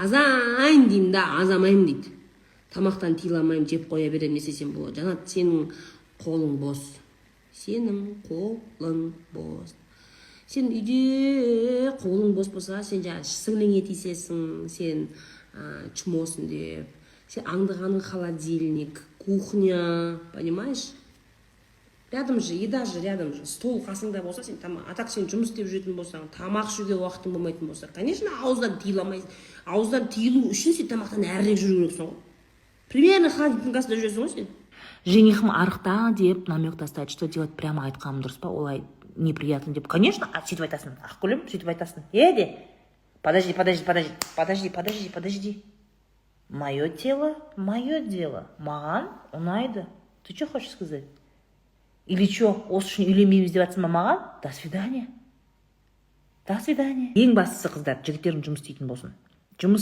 Азайын деймін да, азамаймын дейді. Тамақтан тыйыла алмаймын, жеп қоя беремін, не істесем болады? Жанат, сенің қолың бос, сенің қолың бос. Сен үйде қолың бос болса, сен жаңағы сіңліңе тиісесің, сен чмосың деп. Сен аңдығаның холодильник, кухня, понимаешь? Рядом же еда же, рядом же стол қасыңда болса, сен тамақ. А так сен жұмыс істеп жүретін болсаң, тамақ ішуге уақытың болмайтын болса, конечно, ауыздан тыйыла алмайсың. Ауыздан тыйылу үшін сен тамақтан әрірек жүру керексің ғой. Примерно холодильниктің қасында жүресің ғой сен. Женихым арықта деп намек тастайды, что делать? Прямо айтқаным дұрыс па, олай неприятно деп? Конечно, сөйтіп айтасың, ақгүлім, сөйтіп айтасың. Е де, подожди, подожди, подожди, подожди, подожди, подожди. Мое тело, мое дело, маған ұнайды. Ты что хочешь сказать? Или че, осы үшін үйленбейміз деп жатсың ба маған? До свидания, до свидания. Ең бастысы, қыздар, жігіттерің жұмыс істейтін болсын.